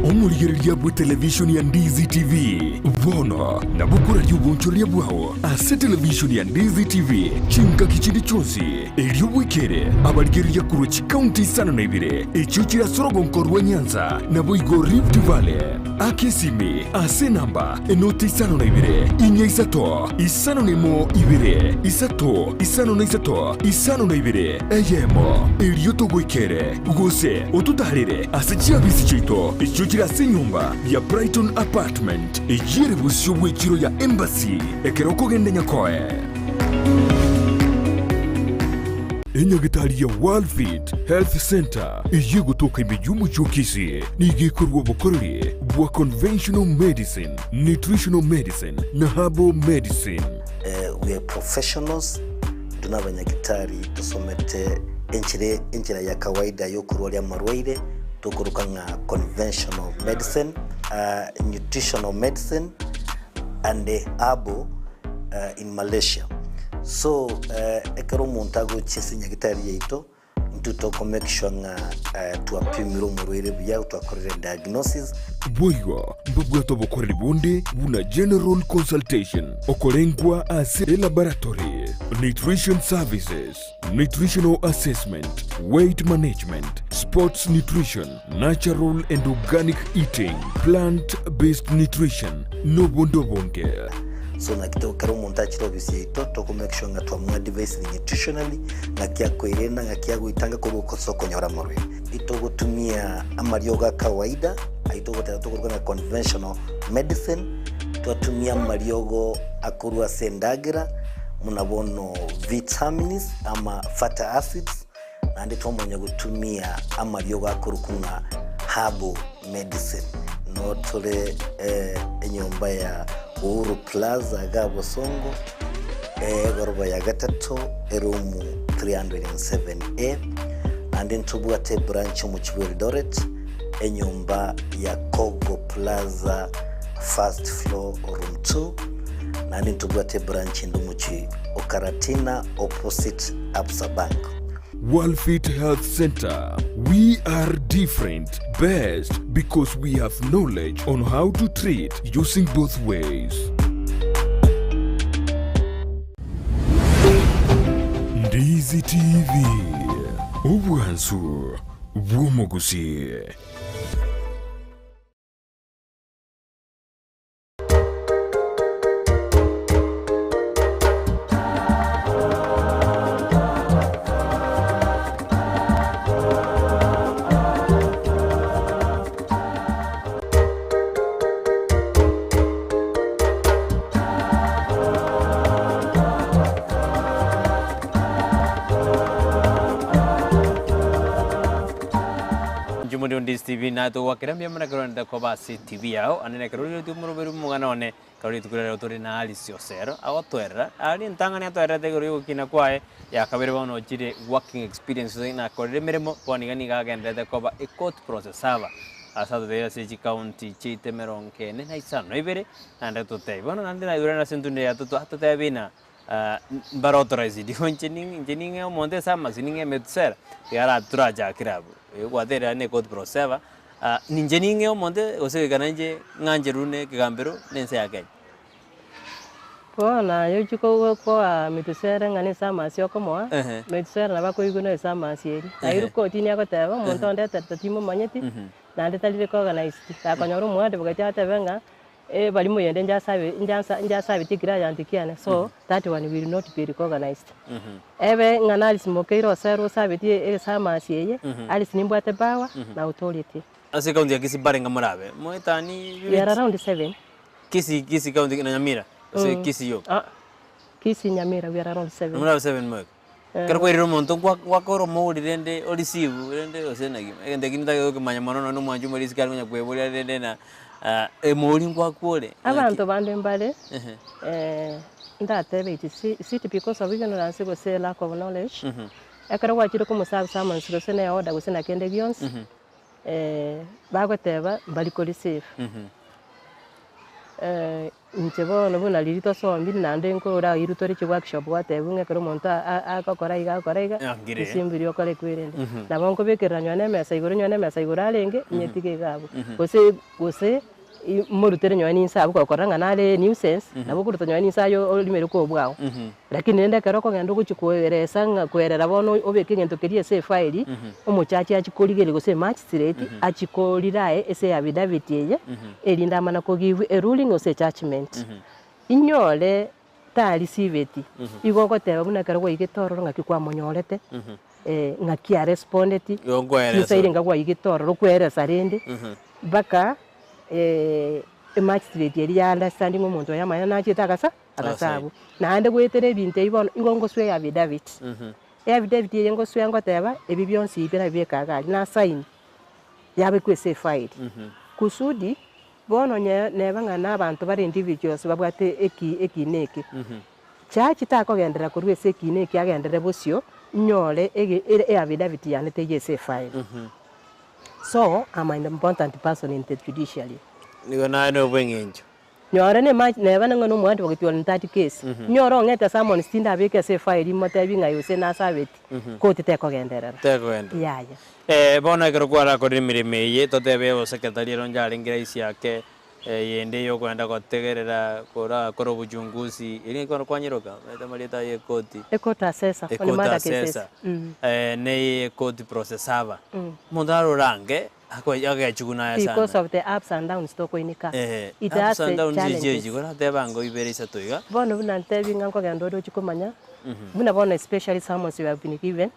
Omorigereria. Obuya bw'etelevishoni ya Ndizi TV. Bono nabo okoraria obonchoreria bwao ase televishoni ya Ndizi TV chingaki chinde chionsi, erio bwekere abarigereria korwa chikaunti isano na ibere echio chire ase orogonko rwa Nyanza naboigo Rift Valley. Aka esimi ase enamba enoti isano na ibere, inya isato, isano na emo ibere, isato, isano na isato, isano na ibere, eyemo, erio togoikere, gose ototaarere ase chiabisi chiaito echio chire ase enyomba ya Brighton Apartment, eyio ere bosio bw'echiro ya Embassy, ekero okogenda Nyakoe. Enyagetari ya Worldfit Health Centre eyio egotoka ime y'omochie o Kisii nigo ekorua obokoreri bwa conventional medicine, nutritional medicine na herbal medicine. We are professionals, intwe nabanyagitari tosomete enchera enchera ya kawaida yokorwaria amarwaire tokoroka ng'a conventional medicine, nutritional medicine and herbal in Malaysia. So ekero omonto agochia ase nyagitari yaito, intwe toko make sure ng'a twapimire omorwaire buya, twakorire diagnosis. Boigo mbabwate obokoreri bonde buna general consultation, okorengwa ase elaboratory, nutrition services, nutritional assessment, weight management, sports nutrition, natural and organic eating, plant based nutrition, nobonde obonge. So naki to ekero omonto achire ofisi yaito toko make sure ng'a twamoadvisire nutritionally, ng'aki akoerenda, ng'aki agoetanga korwa ase okonyora amarwaire. Itogotumia amariogo a kawaida, ayio togoteba tokoruga ng'a conventional medicine, twatumia amariogo akorwa ase endagera, buna bono vitamins ama fatty acids, Naende twamanya gotumia amariogo akorokwa ng'a herbal medicine. Noo tore enyomba ya Uhuru Plaza iga Bosongo, egoroba ya gatato, eroom 307A. Naende ntobwate ebranch omochie bwa Eldoret, enyomba ya Kogo Plaza first floor room 2. Naende ntobwate ebranch ende omochie o Karatina opposite Absa Bank. Worldfit Health Centre, We are different, best because we have knowledge on how to treat using both ways. Ndizi TV, obwansu bw'omogusii. Inche omoriri onde Stephen natogwakera mbuya mono ekero orente koba ase TV yao, ande nekero origeretie omoroberi bw'omogano one, ekero rituko riria tore na Alice Osero, agotoerera, aria entang'ani atoererete igoro y'ogokina kwaye, ya kabere bono ochire working experience gose nakorire emeremo, bono iga nigo agendererete koba a court process server, ase atoteire ase chicounty chiaito emerongo ene na isano na ibere, naende totebie. Bono naende naigure ase entunda eye atoto atotebie ng'a mbare authorized igo inche ning'e inche ning'e omonto ase amasio ning'e emetusera, iga ara torachakere abwo, gwaterire aye na ecourt process server. Ninche ning'e omonto gose goika nainche ng'ancherwe na ekegambero na ense ya Kenya. Bono aye ochie koa Metusela ng'a nese amasi okomoa, Ehe. Metusela nabo akoigwa nese amasi eria. Ehe. Aye rikotini agoteba, omonto ondeterete timomanyeti, naende tari recognized. Gakonyora omoadvocate atebe ng'a baria moyende njasabe njansa njasabetie client kiane, so that one will not be recognized. Ebe ng'a nari mokeire osere osabetie esamasi eye, Alice nimbwate power na authority. Ase ekaunti ya Kisii mbarenge morabe moetani We are around seven. Kisii Kisii county na Nyamira gose Kisii yoka? Ah, Kisii Nyamira we are around seven. Morabe seven moeka? Ekero kwairire omonto nkwa gwakora omouri rende o receive rende gose naki egento ekio nintagete gokemanya mono nonye na omwanchi omorisiki are konya kweboria rende na emouri nkwakwa ore naki? Abanto bande mbare ndatebe it is is it because of ignorance gose lack of knowledge, ekero gwachire komoserve summons gose na eorder gose na kende gionsi, bagoteba mbari ko receive. Inche bono buna riria tosombire naende nkorora airwe tore chiworkshop gwatebiwa ng'a ekero omonto agokora iga agokora iga, Angire. risimbiri okore ekwerende. Nabo nkobekerera nonye na emesa igoro nonye na emesa igoro arenge, nyetige iga abwo. Gose gose morutere nonye na inse abwo gokorora ng'a nare nuisance, nabo okoruta nonye na inse aye orimere kobwao. Lakini rende ekero okogenda ogochia koeresa ng'a koerera bono obeke egento keria ase efairi, omochache achie korigereria gose emagistrate, achie korirae ase eaffidavit eye, erinde amana ko give a ruling gose ejudgement. Inyore tarisiveti, igo ogoteba buna ekero gwaigete ororo ng'aki kwamonyorete, ng'aki arespondeti, Igo nkoeresa chinsa ore. irenga gwaigete ororo okweresa rende, mpaka emagistrate eria ya understanding omonto oyo amaene nachete agasa. Agasabu. Naende goetera ebinto ebi bono igo ngoswa eaffidavit. Eaffidavit eye ngoswa ngoteba, ebi bionsi ebi nabibeke iga aria, na sign yabekwa ase efile. Kusudi bono onye neba ng'a na abanto bare individuals babwate eki ekina eke, church takogenderera korwa ase ekina eke agenderere bosio, nyore ege eaffidavit yane teiyo ase efile. So, am an important person in the judiciary. Nigo naye nobweng'encho. Nyore nema neba ning'o na omoanti bogetiwa ntati case. Nyore ong'ete summons tindabeke ase efile motebi ng'a gose nasabeti, koti tekogenderera. Tekogenderera. Yaya. Eh, bono ekero kwarakorire emeremo eye, totebe obosekretari ere onye arenge rahisi ake, eyende yokoenda gotegerera korakore obochunguzi, eri ekero kwanyeroka, omanyete amarieta aye ekoti. Ekoti assessor, Ekoti on murder cases. assessor, neye ekoti process server. Omonto arorange. Agechuguna aya sana. Because of the ups and downs tokoinika. Eeh, It ups has and the downs echi echi, challenges. korateba ngo ibere isato iga. Bono buna ntebi ng'a nkogenda ore ochie komanya, buna bono especially summons you have been given,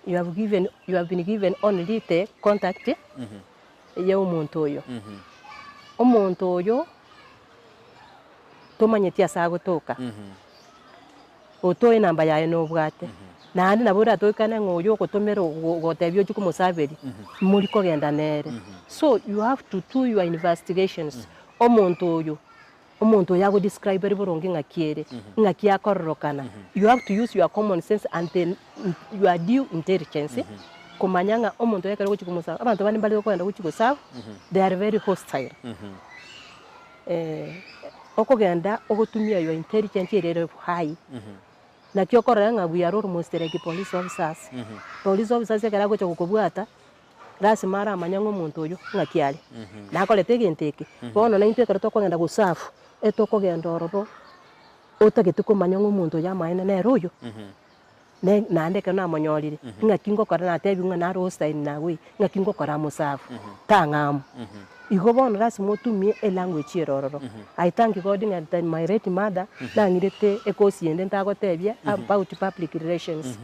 you have given, you have been given only the contact ya omonto oyo. Omonto oyo, tomanyeti ase agotoka. Otoe enamba yaye nobwate, naende nabo oratoikane ng'a oyo ogotomera ogotebia ochie komosaberia, mori kogenda nere. So you have to do your investigations, omonto oyo, omonto oyo agodescriberi boronge ng'aki ere, ng'aki akororokana, you have to use your common sense and the your due intelligence komanya ng'a omonto oyo ekero ogochia komosaba, abanto bande mbare okogenda gochia gosaba, they are very hostile. Okogenda ogotumia your intelligence ere ere high, naki okorora ng'a we are almost like police officers. Police officers ekero agocha gokobwata, lasima aramanye ng'a omonto oyo ng'aki are, nakorete egento eke. Bono naintwe ekero tokogenda goserve, etokogenda ororo otagete komanya ng'a omonto oyo amaene nere oyo. Ne naende ekero namonyorire, ng'aki ngokora natebiwe ng'a naro hostile nawe, ng'aki ngokora amosafu, tang'amu. Igo bono lasima otumie elanguage ere ororo. I thank God ng'a the my late mother, nang'irete ekosi ende ntagotebia about public relations,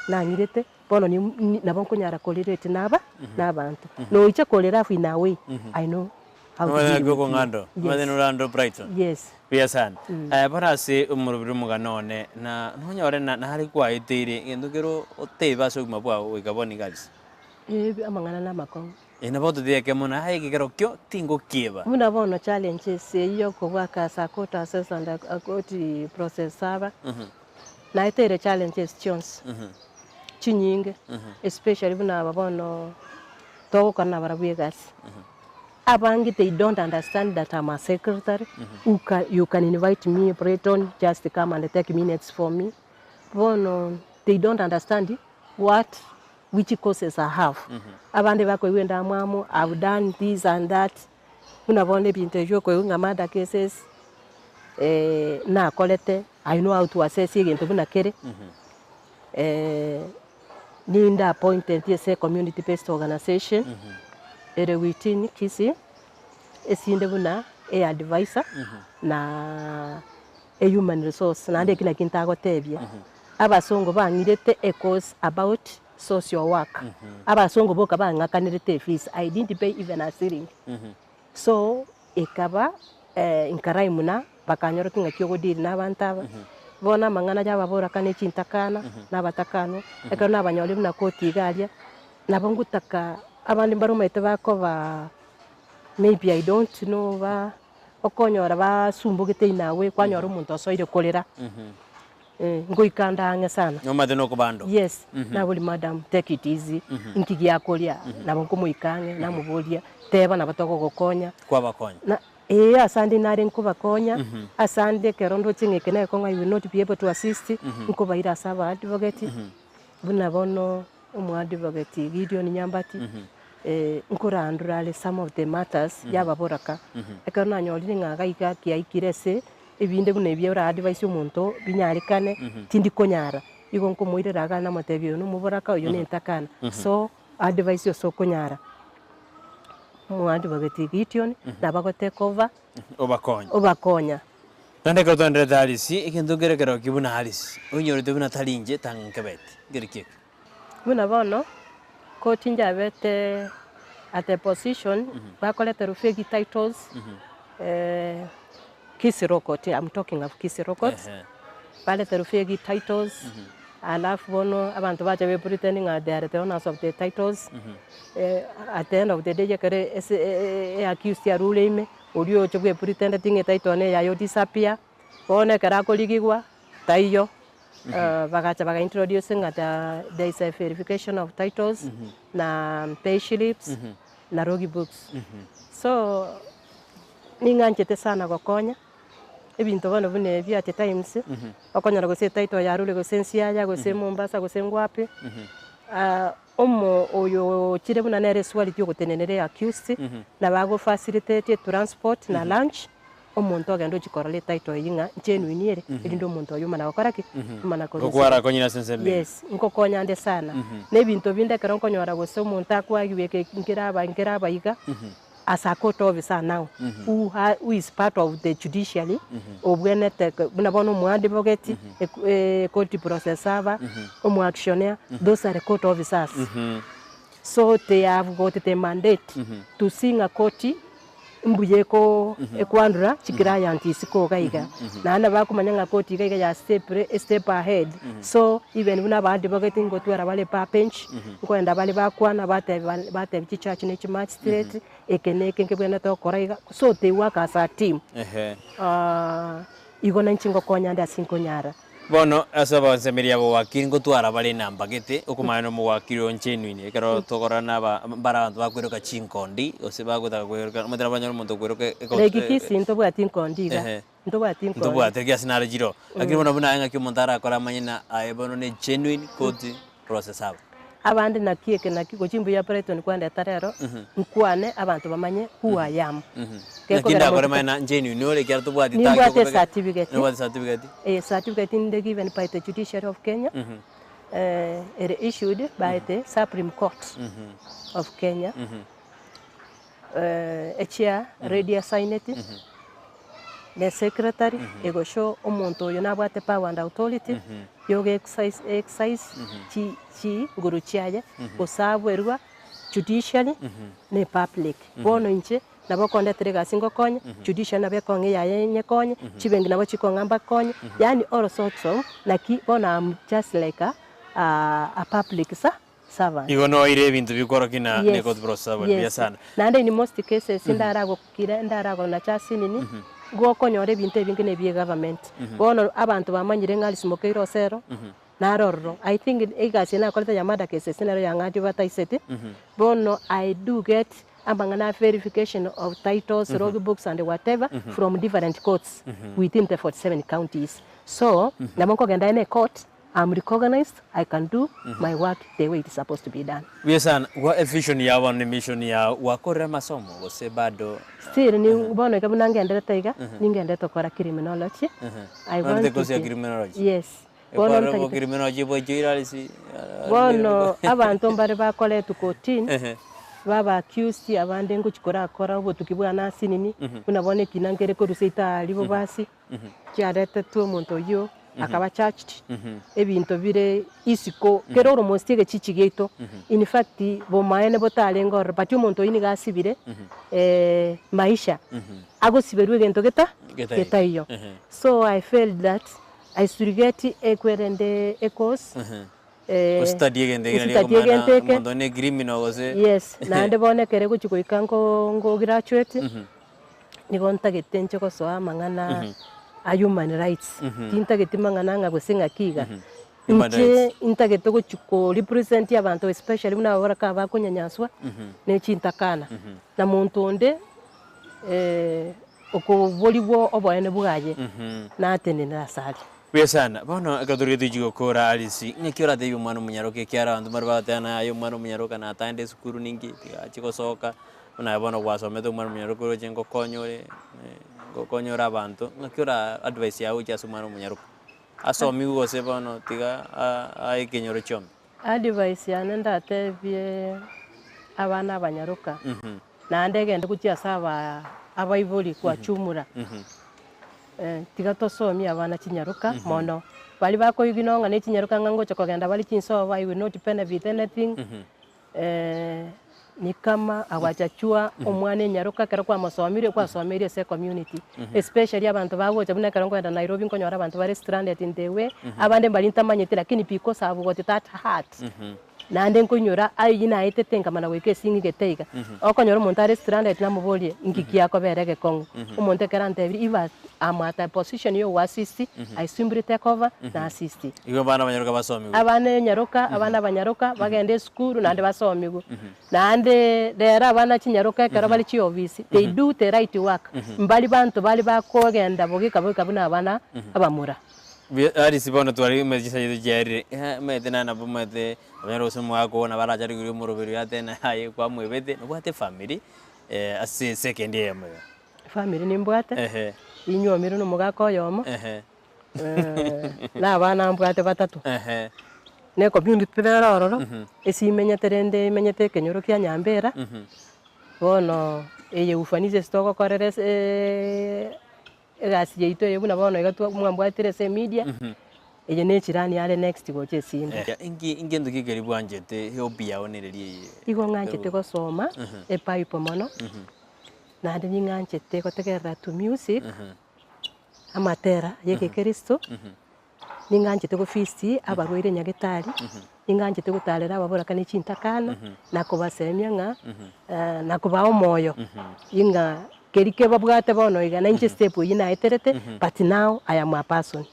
nang'irete, bono ni ni nabo nkonyara korelate na aba na abanto. Noicha korelaugh in a way, I know how to deal with you. Okong'ando, omanyete Yes. norando Brighton. Yes. Buya sana. Bono ase omorobiri omogano one, na nonyore na nare kwaeteire egento kere otebe ase obogima bwao goika bono iga ase. Ebi amang'ana na amakong'u. Ee nabo ototebie mono, aye ekegero kio tingokieba. Buna bono challenges eyio ya okobwaka ase a court assessor and a court process server, naeteire challenges chionsi, chinyinge, especially buna aba bono togokora nabarabwo egasi. Abange they don't understand that I'm a secretary who can, you can invite me Brighton just come and take minutes for me. Bono they don't understand what which courses I have. Abande bakoigwa endamwamu I've done this and that buna bono ebinto ebio okoigwa ng'a murder cases nakorete I know how to assess egento buna kere Ninde appointed ase community based organisation ere within Kisii, esinde buna e advisor na e human resource naende eki naki ntagotebia, abasongo bang'irete e course about social work, abasongo boka bang'akanerete efees, I didn't pay even a shilling. So ekaba inkarime na bakanyorokia ng'aki ogodeal na abanto aba, bono amang'ana yababoraka ne chintakana, na abatakanwa, ekero nabanyorire buna koti iga aria, nabo ngotaka abande mbare omanyete bakoba maybe I don't know ba okonyora basumbogete in a way, kwanyora omonto osoire korera, ngoika nde ang'e sana. Nomanyete nokobandwa. Yes, naboria madam take it easy, inki giakoria, nabo nkomoika ang'e, namoboria, teba nabo togogokonya. Kwabakonya. Na. Ee, ase ande nare nkobakonya, ase ande ekero ndoche ng'a eke negekong'u I will not be able to assist, nkobaira ase aba advocate, buna bono omo advocate Gideon Nyambati, nkorandora are some of the matters yababoraka. Ekero nanyorire ng'a iga iga kiaikire ase ebinde buna ebi ora advise omonto binyarekane, tindi konyara, igo nkomoirera iga namotebia oyo nomoboraka oyo nentakana, so advise ase okonyara. Omoadvocate Gideon nabo ago take over Obakonya. obakonya. Naende ekero twaenderete Alice, egento nkere ekerokia buna Alice, oinyorete buna tari inche tang'a nkebeti. Nkere ki ekio? Buna bono, koti njabete at a position bakoreterwa fake titles, Kisii Law Court, I'm talking of Kisii Law Court, bareterwa fake titles, alafu bono abanto bacha be pretend ng'a they are the owners of the titles, at the end of the day ekero ase e accused arure ime, oria ocha bwe pretendeti ng'a etitle neyaye o disappear, bono ekero akorigigwa taiyo, bagacha baga introduce ng'a there is a verification of titles, na pay slips, na log books. So. Ning'anchete sana gokonya, ebinto bono buna ebi at times, okonyora gose etitle yarure gose Nsiaya gose Mombasa gose ngwapi, omo oyo ochire buna nere esurety ogotenenera eaccused, nabo ago facilitate etransport na lunch, omonto ogenda ochia korora etitle eywo ng'a genuine ere, erinde omonto oywo omana gokora ki? Omana Ngokwara korusia. akonyire ase ensemo eye. Yes, nkokonya nde sana. Na ebinto binde ekero nkonyora gose omonto akwagiwa eke nkeraba nkeraba iga. As a court officer now who ha who is part of the judiciary obwenerete buna bono omoadvocate, court process aba, omoactioneer, those are court officers. So they have got the mandate to see ng'a court mbuya eko ekoandora chiclient isiko iga iga. Naende bakomanya ng'a court iga iga ya step re step ahead, so even buna abaadvocate ngotwara bare bar bench, nkoenda bare bakwana bateba batebia chichurch ne chimagistrate, eke na eke nkebwenerete gokora iga, so they work as a team. Ehe. Igo nainche ngokonya nde ase nkonyara. Bono ase abansemeria ab'owakiri ngotwara bare enamba gete, okomanya na omowakiri oo genuine, ekero tokorora na aba mbare abanto bakweroka chinkondi, gose bagotaka kweroka omanyete nabo banyore omonto okweroka eko Like Kisii ntobwati nkondi iga, Ehe. ntobwati nkondi. Ntobwate ekiagera ase naro chiroo. Lakini bono buna aye ng'aki omonto arakore amanye ng'a aye bono ne genuine court process aba. Abande naki eke naki gochia mbuya Brighton kwandeta rero, nkwane abanto bamanye who I am. Naki Gekogera ndakore monto manye na genuine ore ekiagera tobwati tag Nimbwate tokobeka ecertificate. nobwate certificate. A certificate inde given by the judiciary of Kenya, ere issued by the Supreme Court of Kenya, echia ready assigned, ne secretary egoshow omonto oyo nabwate power and authority yogo exercise exercise chi chinguru chiaye gose aberwa judiciary ne public. Bono inche nabo okondetera egasi ngokonye, judiciary nabo ekong'a eyaye nyekonye, chibenki nabo chikong'a mbakonye, yaani all sorts of naki bono am just like a a public ser servant. Igo noire ebinto bikworokia na Yes, ne court process aba buya yes. sana. Naende in most cases ndaragokire ndaragona asinini, gokonyora ebinto ebinge na ebia egovernment. Bono abanto bamanyire ng'a Alice Mokeire Osero, naro ororo. I think egasi eye nakorete ya murder cases nero yang'atia bataiseti, bono I do get amang'ana a verification of titles, log books and whatever from different courts within the 47 counties. So, nabo nkogenda ene court, I'm recognized, I can do my work the way it is supposed to be done. Buya sana. Gwa evision yao bono ne mission yao gwakorire amasomo gose bado? Still ni bono iga buna ngenderete iga, ningenderete gokora criminology. I Nonete want to course ya be criminology? Yes. Bono Ekwarora ntagete criminology bwaichoire arisi Bono abanto mbare bakoretwa kotini, baba accused abande ngochi korakora obotuki bwane asinini, buna bono ekina nkere korwa seito aria bobasi. Chiaretetwe omonto oyio akaba charged ebinto bire isiko kere almost egechichi giaito in fact bomaene botarenge ororo but omonto oyio nigo asibire maisha agosiberwa egento geta getaiyo so I felt that I should get ekwerende ecourse Ostudy egento eke nario Ostudy egento okomanya eke. omonto ne criminal gose Yes, naende bono ekere gochia goika nko nko graduate, nigo ntagete inche gosoa amang'ana a human rights. Tintageti mang'ana ng'a gose ng'aki iga. Human Inche rights. ntagete gochia ko represent abanto especially buna ababoraka bakonyanyaswa, ne chintakana. Na monto onde. okoborigwa oboene bwaye, natenenere asare. Buya sana. Bono ekero torigetie gochia gokora Alice, ng'aki oratebie omwana omonyaroka ekiagera abanto mbare bagoteba ng'a aye omwana omonyaroka natagende esukuru ninki, tiga achie gosoka, buna aye bono gwasomete omwana omonyaroka oroche ngokonya ore ngokonya ore abanto, ng'aki ora advice yago gochia ase omwana omonyaroka? Asomiwe gose bono tiga ae ekenyoro chiombe. Advice yane ndatebie abana abanyaroka, naende egende gochia ase aba abaibori kwachumura, tiga tosomie abana chinyaroka mono. Baria bakoigina ng'a ne chinyaroka ng'a ngocha kogenda bare chinsobo I will not benefit anything, ni kama agwachachua omwana enyaroka ekero kwamosomire kwasomeire ase ecommunity, especially abanto bagocha buna ekero nkoenda Nairobi nkonyora abanto bare stranded in the way, abande mbaria ntamanyeti lakini because I've got that heart, naende nkoinyora aywo naetete nkamana goika esing'i gete iga, okonyora omonto are stranded namoborie nki kiakobera egekong'u, omonto ekero antebirie if am at a position ya ogoassist, I simply take over na assist. Igo abana abanyaroka basomigwe. Abana enyaroka, abana abanyaroka bagende esukuru naende basomigwe. Naende rero abana chinyaroka ekero bare chiofisi, they do the right work. Mbari banto bare bakogenda bogeka bogeka buna abana abamura. Buya Alice bono tware omanyete chinsa chiaito chiarire, omanyete naye nabo omanyete onyare gose omogaka oo nabo arache arigwe omoroberi oyo atebe naye aye kwamwebete, nobwate efamiri ase second eyemo iga. Efamiri nimbwate, ninywomirwe na omogaka oyomo. Na abana mbwate batato, na ecommunity nere ororo, ase imenyete rende imenyete ekenyoro kia Nyambera, bono eye ufanisi ase togokorera ase egasi yaito eye buna bono iga twa mwambwatire ase emedia, eye ne echirani are next gocha esinde. Inki ngento ki keria bwanchete hobby yao nereri eye? Igo ng'anchete gosoma ebible mono, naende ning'anchete gotegerera to music. Amatera y'egekristo, ning'anchete gofeast abarwaire nyagetari, ning'anchete gotarera ababoraka ne chintakana, na kobasemia ng'a na kobaa omoyo ing'a keri kebabwate bono iga na inche step eywo naeterete but now I am a person.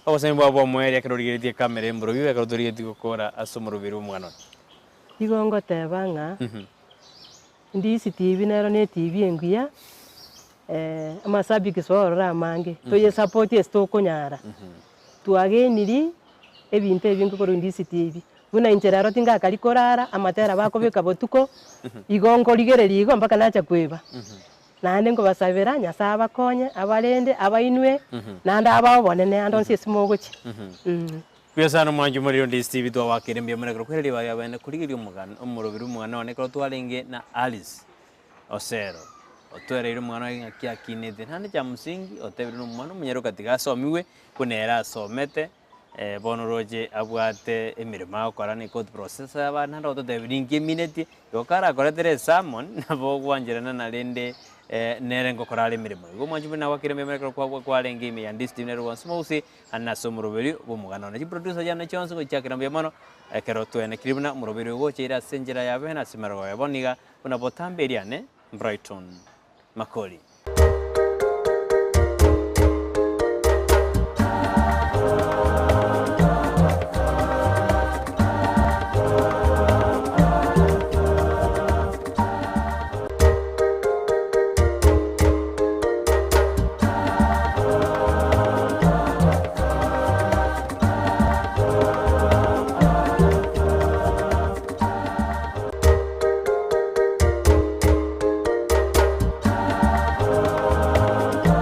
Obosemi bwabo bw'omoerio ekero origeretie ekamera y'omorobio ekero torigetie gokora ase omorobio bw'omwana oye. Igo ngoteba ng'a Ndisi TV nero ne TV engiya, amashabiki ororo amange, toyesapoti ase tokonyara. Twageniri ebinto ebinge korwa Ndisi TV, buna inche rero tingakari korara, amatera bakobeka botuko, igo nkorigereria igo mpaka nacha koeba. Naende nkobasabera Nyasaye abakonye, abarende, abainwe, naende abae obonene ande onsi ase mogochia. Mbuya sana omwanchi omoriri onde Steve twawakire mbuya mono ekero kwereri baria abene korigeria omogano omorobiri omogano one ekero twarenge na Alice Osero otwereire omwana oye ng'aki akinete naende cha msingi otebire na omwana omonyaroka tiga asomiwe buna ere asomete bono roche abwate emeremo agokora na ecourt process abana naende ototebirie ninki eminetie igo karakoretere esermon nabo ogwancherana narende nere ngokora are emeremo. Igo omwanchi buna gwakire mbuya mono ekero kwabua kwarenge ime ya Ndisi nere gwansi mogusii. Naende ase omoroberio bw'omoganda one. Chiproducer chiane chionsi gochiakera mbuya mono, ekero twenekire buna omoroberio ogocha ere ase enchera ya bene ase emerogo ya bono iga, buna botambe eriane, Brighton Makori.